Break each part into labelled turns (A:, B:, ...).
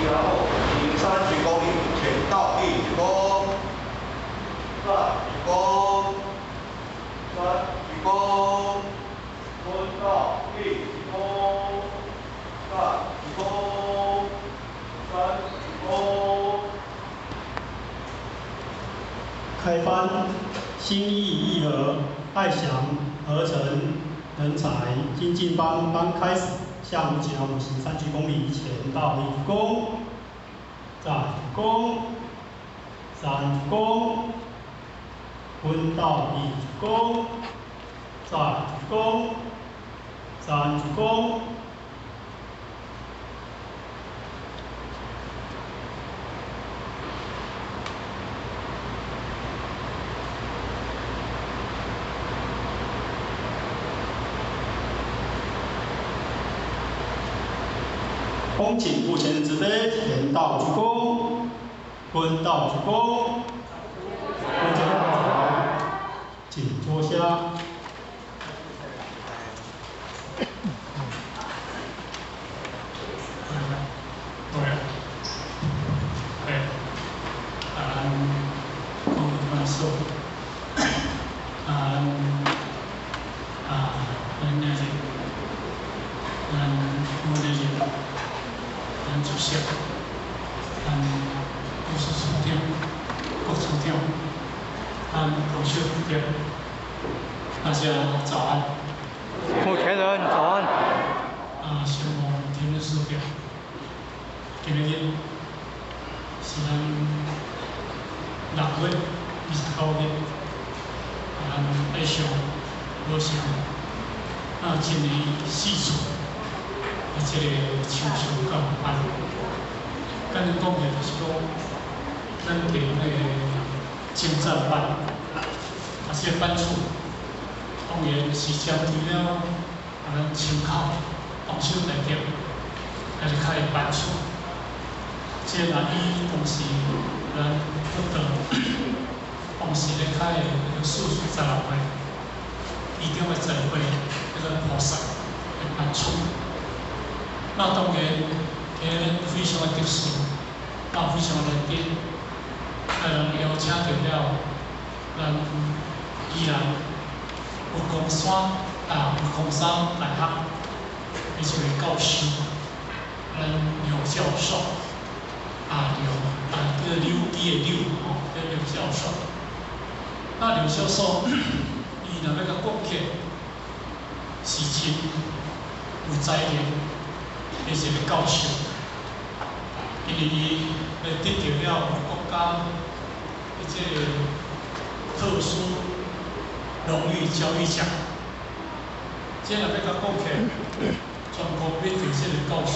A: 然後行三鞠躬禮，前倒立鞠躬，再鞠躬，三鞠躬，蹲倒立鞠躬，再鞠躬，三鞠躬。
B: 開班，心意義和愛祥合成人才精進班班開始，向前我們行三鞠躬禮，前倒立鞠躬，再鞠躬，三鞠躬，蹲倒立鞠躬，再鞠躬，三鞠躬。恭請目前的執飛前倒鞠躬，蹲倒鞠躬，大家好，請坐下。
C: 對啊，對，啊，咱講一擺數，啊，啊，咱今日，咱每日，咱主席，咱董事長、郭處長，咱董事長，大家早安。
D: 目前人早安。
C: 啊，承蒙天恩賜表，今日是咱6月29日，咱愛上無上啊，一年四次的這個秋收教育班。簡單講起來就是講，咱地方的精湛班，啊，這個班次，當然是針對了啊，咱青口動手來點，來開班次。這若以當時咱佛道當時咧開的那個46位，其中的十位那個菩薩的班次。那當然，今日非常的特殊，啊，非常的難得，啊，人邀請到了咱宜蘭佛光山啊，佛光山大學的這位教授，咱劉教授。啊，劉啊，叫柳枝的柳吼，叫劉教授。那劉教授，伊若欲共講起，是真有才能的一個教授，因為伊來得著了國家的這個特殊榮譽教育獎。這若欲共講起，全國欲得這個教師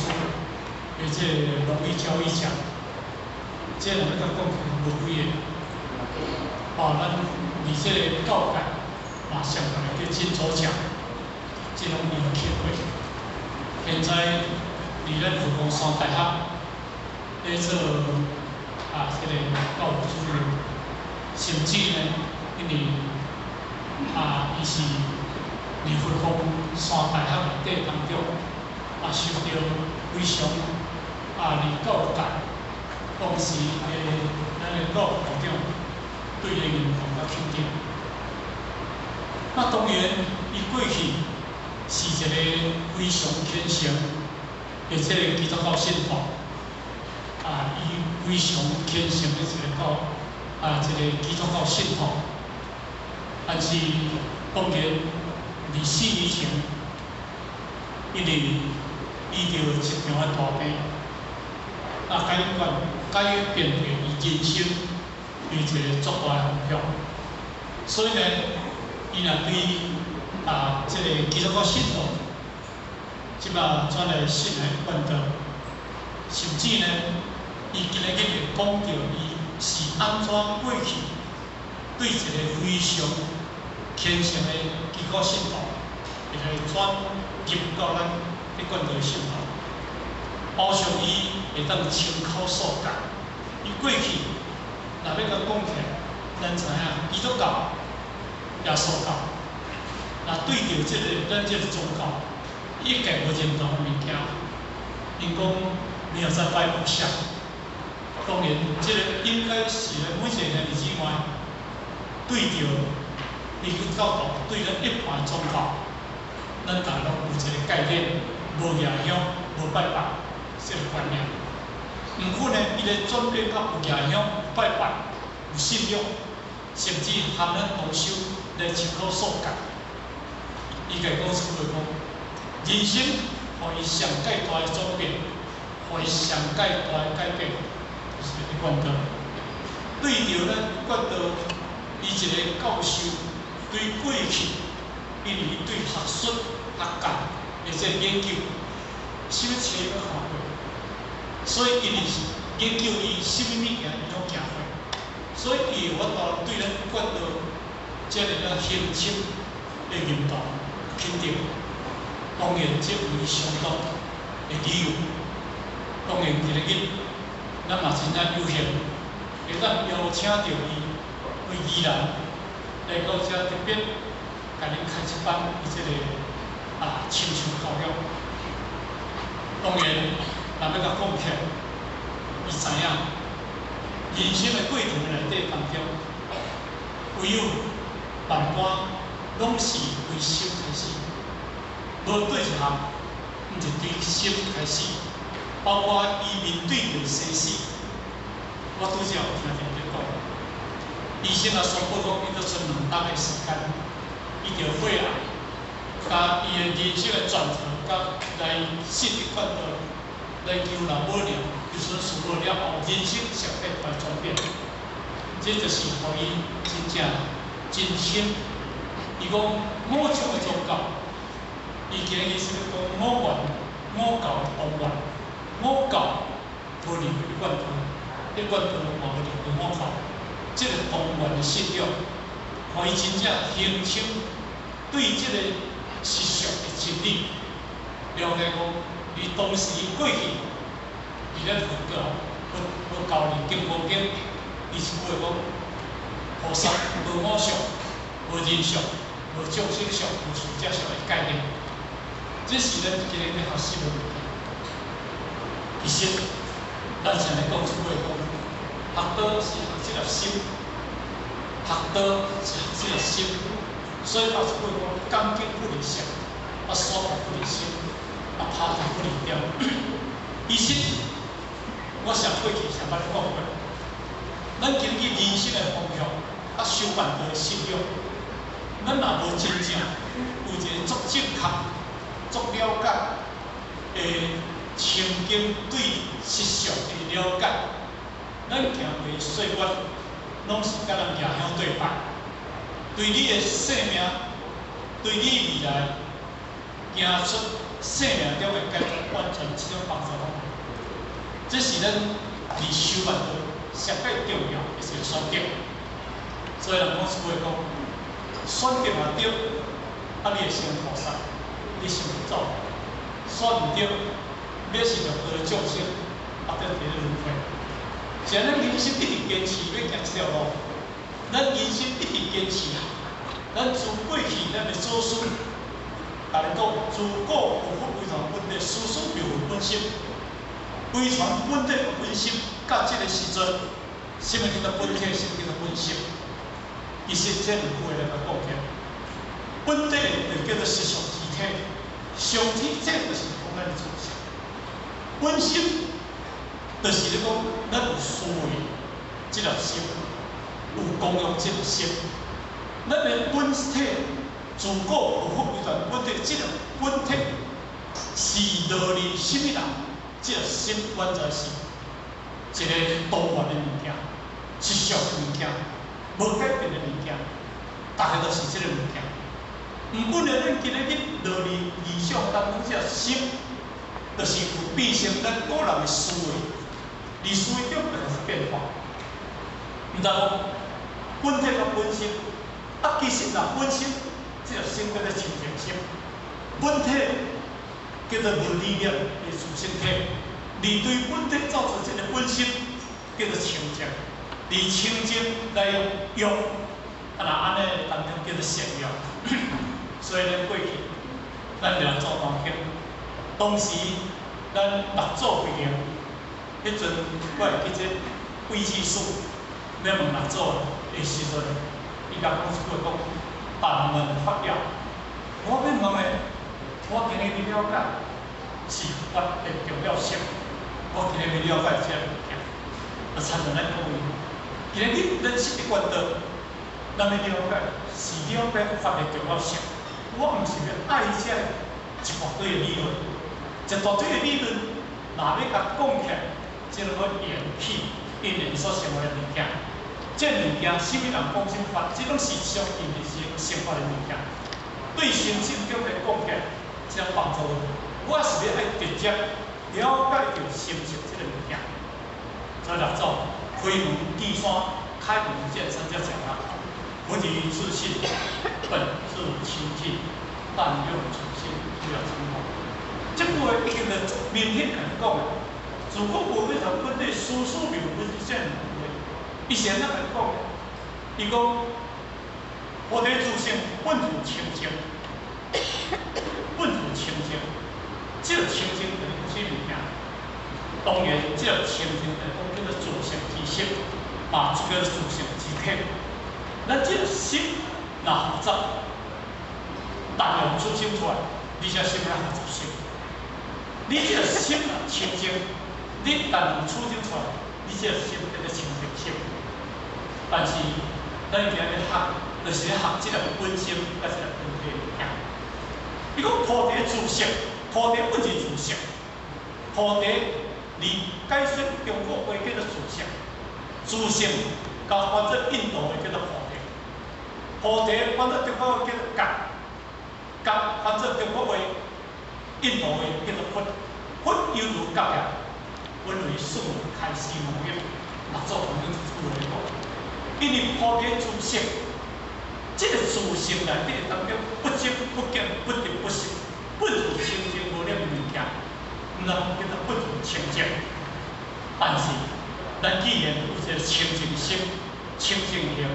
C: 的這個榮譽教育獎。這若欲共講起，無幾個。哦，咱佇這個教界嘛，上懸的叫金鐘獎，這攏伊有去過。現在佇咱佛光山大學咧做啊，這個教育主任，甚至呢，因為啊，伊是佇佛光山大學內底當中啊，受著非常啊，佇教育界。當時的咱的教育部長對伊認同佮肯定。那當然，伊過去是一個非常虔誠的這個基督教信徒，啊，伊非常虔誠的一個教啊，一個基督教信徒。但是當然，佇4年前，因為伊著一場的大病，啊，改變著伊人生伊一個足大的方向。所以呢，伊若對啊這個基督教信徒，這擺轉來信來觀道，甚至呢，伊今日會講著伊是按怎過去對一個非常虔誠的基督教信徒，會來轉入到咱這觀道的信徒。保障伊會當親口受教。伊過去若欲共講起來，咱知影基督教、耶穌教，若對著這個咱這個宗教，一概無認同的物件，𪜶講沒有在拜偶像。當然，這个應該是咧每一個兄弟姊妹對著伊去教導，對咱一般宗教，咱大家攏有一個概念，無夜香，無拜拜，這个觀念。毋過呢，伊咧轉變到有夜香、拜拜、有信仰，甚至含咱同修來清苦受戒。伊家講出來講，人生予伊上蓋大的轉變，予伊上蓋大的改變，就是一貫道。對著咱一貫道，伊一個教授對過去，因為伊對學術、學界的這個研究，啥物冊伊攏看過，所以因為研究伊啥物物件伊攏行過，所以伊有法度對咱一貫道這个啊深深的認同肯定。當然，這有伊相當的理由。當然，今日咱嘛真正有幸，會當邀請著伊為宜蘭來到遮特別共恁開一班伊這个啊親像教育。當然，若欲共講起來，伊知影人生的過程內底當中，唯有萬般攏是為心開始，無對一項，毋是對心開始，包括伊面對著生死。我拄才有聽著伊講，醫生也宣布講，伊閣剩2冬的時間，伊著血癌，佮伊的人生的轉折，佮來信一貫道，來求老母娘，求孫師母了後，人生上帝大轉變，這就是予伊真正真深。伊講五種的宗教，伊今日是欲講五元、五教同源，五教無離開一貫道，一貫道嘛無離開五教，這個同源的信仰，予伊真正形成對這個實相的真理了解講，伊當時過去佇咧佛教、佛佛教裡金剛經，伊是話講菩薩無我相、無人相、無眾生相、無壽者相的概念，這是咱今日欲學習的物件。其實，咱常來講一句話講，學道是學這粒心，學道是學這粒心，所以有一句話講，講經不離相，啊，說法不離心，啊，拍坐不離點。其實，我上過去上捌咧講過，咱根據人生的方向，啊，修辦道的信仰，咱若無真正有一個足正確、足了解的情景對實相的了解，咱行過歲月，攏是佮人夜香對拜，對你的生命，對你未來行出生命中的階段，完全一點幫助攏無。這是咱佇修辦道上蓋重要的一個選擇。所以人講一句話講，選擇若對，啊，你會成菩薩，你成佛祖；選毋對，欲是六道的眾生，啊，閣佇咧輪迴。是咱人生一直堅持欲行這條路，咱人生一直堅持啊。咱自過去咱的祖師，共你講，自古佛法遺傳本體，師師妙本心，遺傳本體本心，到這个時陣，啥物叫做本體？啥物叫做本心？其實這兩句話來共講起來，本體就叫做實相之體，相體這就是講咱的自性。本心就是咧講，咱有思維這粒心，有功用這粒心。咱的本體自古佛法遺傳本體，這个本體是落佇啥物人？這个心原在是一個多元的物件，實相的物件，無改變的物件，逐个都是這个物件。毋過呢，咱今日去落佇理想當中，這个心，就是有變成咱個人的思維，佇思維中就開始變化。毋知講本體佮本心，啊，其實若本心，這个心叫做清淨心，本體叫做無理念的自性體，而對本體造出這个本心，叫做清淨，佇清淨來用，啊，若按呢當中叫做善用。所以咱過去，咱六祖壇經，當時咱六祖慧能彼陣我會記這位置師欲問六祖的時陣，伊共講一句話講：但問法要。我欲問的，我今日欲了解是法的重要性。我今日欲了解這个物件，就親像咱講的，今日你認識的觀道，咱欲了解是了解法的重要性。我毋是欲愛這一大堆的理論，一大堆的理論，若欲共講起來，這個緣起因緣所生的物件，這物件啥物人講啥物法，這攏是相應的成成法的物件。對心性中來講起來，這幫助我是欲愛直接了解著心性這个物件。所以六祖開門見山，開門見山才講啊。菩提自性，本自清淨，但用此心，不要成佛。這句話已經就明顯共你講的。如果無去頭本底事事謬不是這兩句話，伊是按怎共你講的？伊講菩提自性，本自清淨，本自清淨。這个清淨就是講啥物件？當然，這个清淨就是講叫做自性之心，嘛叫做自性之體。咱這个心若複雜，但用出心出來，你這心較複雜心。你這个心若清淨，你但用處境出來，你這个心叫做清淨心。但是，咱今日學，就是咧學這个本心佮這个本體物件。伊講菩提自性，菩提本是自性，菩提佇解說中國話叫做自性，自性共翻做印度話叫做菩提，菩提翻做中國話叫做覺，覺翻做中國話、印度話叫做佛，佛猶如覺啊，分為四開始五業，六祖壇經這句話講，因為菩提自性，這个自性內底當中不增不減不得不失，本自清淨無染物件，毋知講叫做本自清淨。但是，咱既然有一个清淨心、清淨行，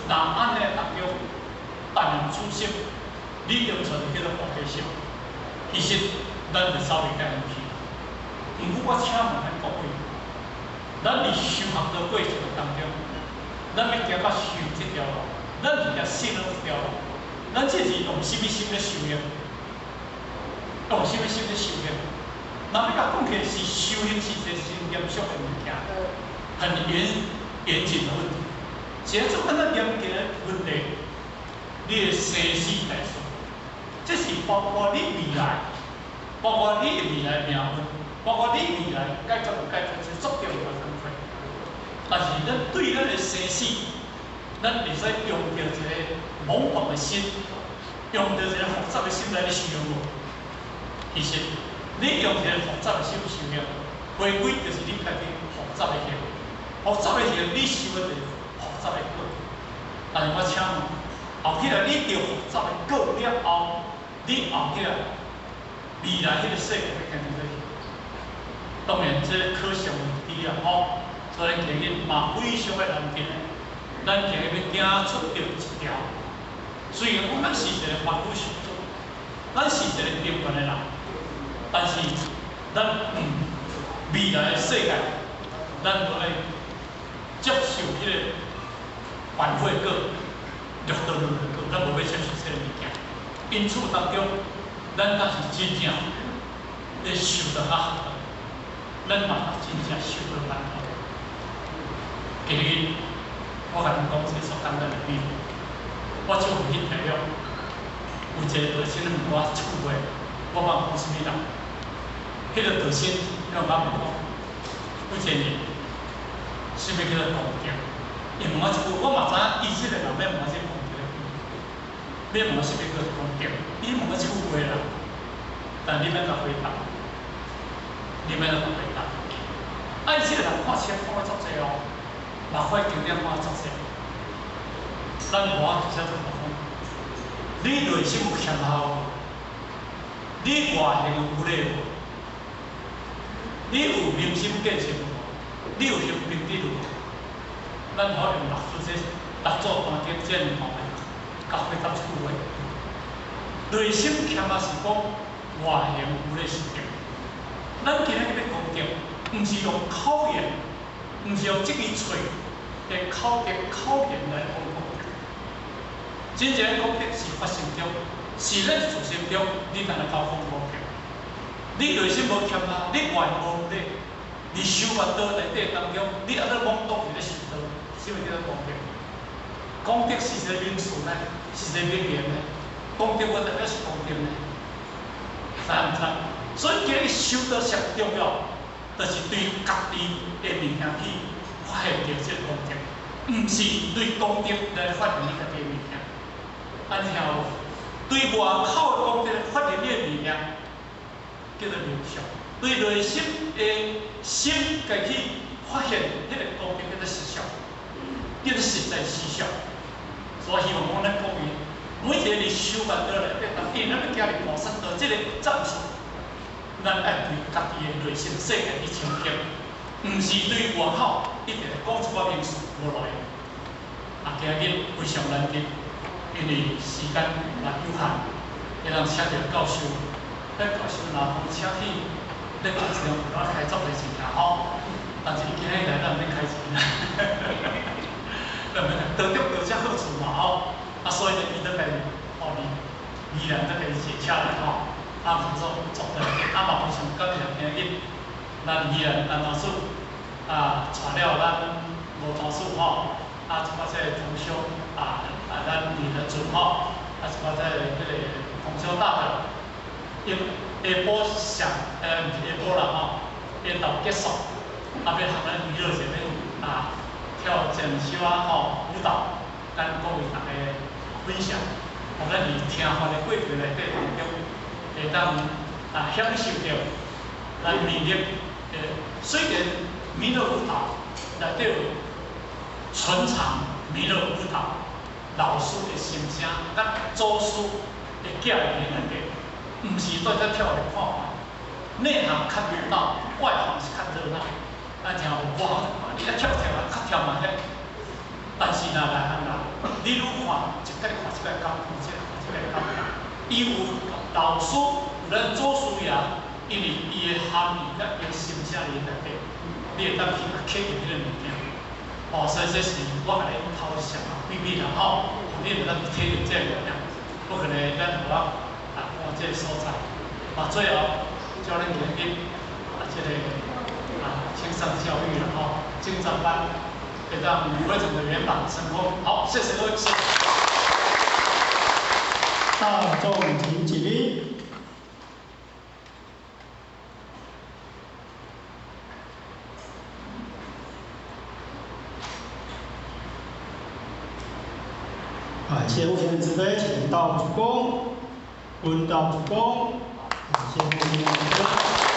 C: 若按呢當中，但用此心，你用出來叫做菩提心。其實，咱就走袂到去。毋過我請問咱各位，咱佇修學的過程當中，咱欲行到修這條路，咱是行信仰這條路，咱這是用啥物心咧修行？用啥物心咧修行？若欲共講起來是修行是一個真嚴肅的物件，很嚴謹的問題。是做按怎嚴謹的問題，你的生死大事，這是包括你未來，包括你的未來命運，包括你未來解決無解決，是足重要的工課。但是咱對咱的生死，咱會使用著一個懵懂的心，用著一個複雜的心來咧修行無？其實，你用一個複雜的心修行，回歸就是你家己複雜的行，複雜的行，你修的就是複雜的果。但是我請問，後起來你著複雜的果了後，你後起來未來彼個世界欲變做啥？當然，這個可想而知啦，吼。所以今日嘛非常的難得，咱今日欲行出著一條。雖然講咱是一個凡夫俗子，咱是一個平凡的人，但是咱未來的世界，咱都愛接受彼個凡夫的果、六道輪迴果，咱無欲接受這個物件。因此當中，咱才是真正咧受到較好，咱嘛真正受到煩惱。今日我共恁講一个足簡單的比喻，我這回去台中，有一个道生問我一句話，我捌講啥物人？彼个道生向我問講，有一个人，啥物叫做功德？伊問我一句，我嘛知影伊這个人欲問我這个功德，欲問我啥物叫做功德？伊問我這句話啦，但你欲按怎回答？你欲按怎回答？啊，伊這个人看書看得足濟哦，嘛看經典看得足濟。咱無法直接就講，你內心有謙虛，你外形有禮無？你有明心見性無？你有行平等無？咱可用六祖這六祖壇經這兩項來共回答這句話。內心謙虛是講外形有禮是德。咱今日欲講德，毋是用口言，毋是用這支喙的口德口言來講功德。真正的功德是發生中，是咱自心中，你才來交講功德。你內心無謙啊，你外無禮，你修法道內底當中，你按怎懵懂佇咧修道，啥物叫做功德？功德是一個名詞呢，是一個名言呢。功德無代表是功德呢，知毋知？所以今日修道上重要，就是對家己的物件去發現著這個功德，毋是對功德來發現你家己的物件。按聽無？對外口的功德發現你的物件，叫做冥想；對內心的心，家去發現彼個功德叫做實相，叫做實在實相。所以希望講咱各位，每一個佇修法道內底，因為咱欲行入菩薩道這個層次，咱愛對家己的內心世界去澄清，毋是對外口一直講一寡名詞無路用。啊，今日非常難得，因為時間嘛有限，會當請著教授，咱教授若無請去，咱講一兩句我開足濟錢啦吼。但是今日來咱毋免開錢啦，咱毋免得得得遮好處嘛吼。啊，所以呢，伊都家己吼，伊宜蘭都家己坐車來吼。啊，毋說做得，啊嘛非常感謝今日咱宜蘭陳老師啊，帶了咱吳老師吼，啊，一寡這個同學啊，啊，咱宜蘭組吼，啊，一寡這個彼個同學大德，因下晡上，毋是下晡啦吼，下晝結束，啊，欲和咱娛樂這邊啊，跳一首仔吼舞蹈，咱各位逐家分享，予咱佇聽法的過程內底當中，會當啊享受著咱彌勒的，雖然彌勒舞蹈內底有純唱彌勒舞蹈老師的心聲，佮祖師的教言內底，毋是蹛遮跳來看看，內行較熱鬧，外行是較熱鬧。啊，聽無？外行就看你咧跳跳啊，較跳嘛遐。但是若內行人，你愈看，一擺看一擺感動，一擺看一擺感動。伊有老師，有咱祖師爺，因為伊的含義佮伊的心聲佇內底，你會當去體驗彼個物件。哦，所以這是我共你偷笑啊，秘密啦吼，予你會當去體驗這個物件。不可能咱予我啊看這個所在。啊，最後叫恁今日啊，這個啊青商教育啦吼，精湛班會當非常的圓滿成功。好，謝謝各位。
B: 大眾請起立。感謝父親慈悲，請道主公，聞道主公，感謝父親慈悲。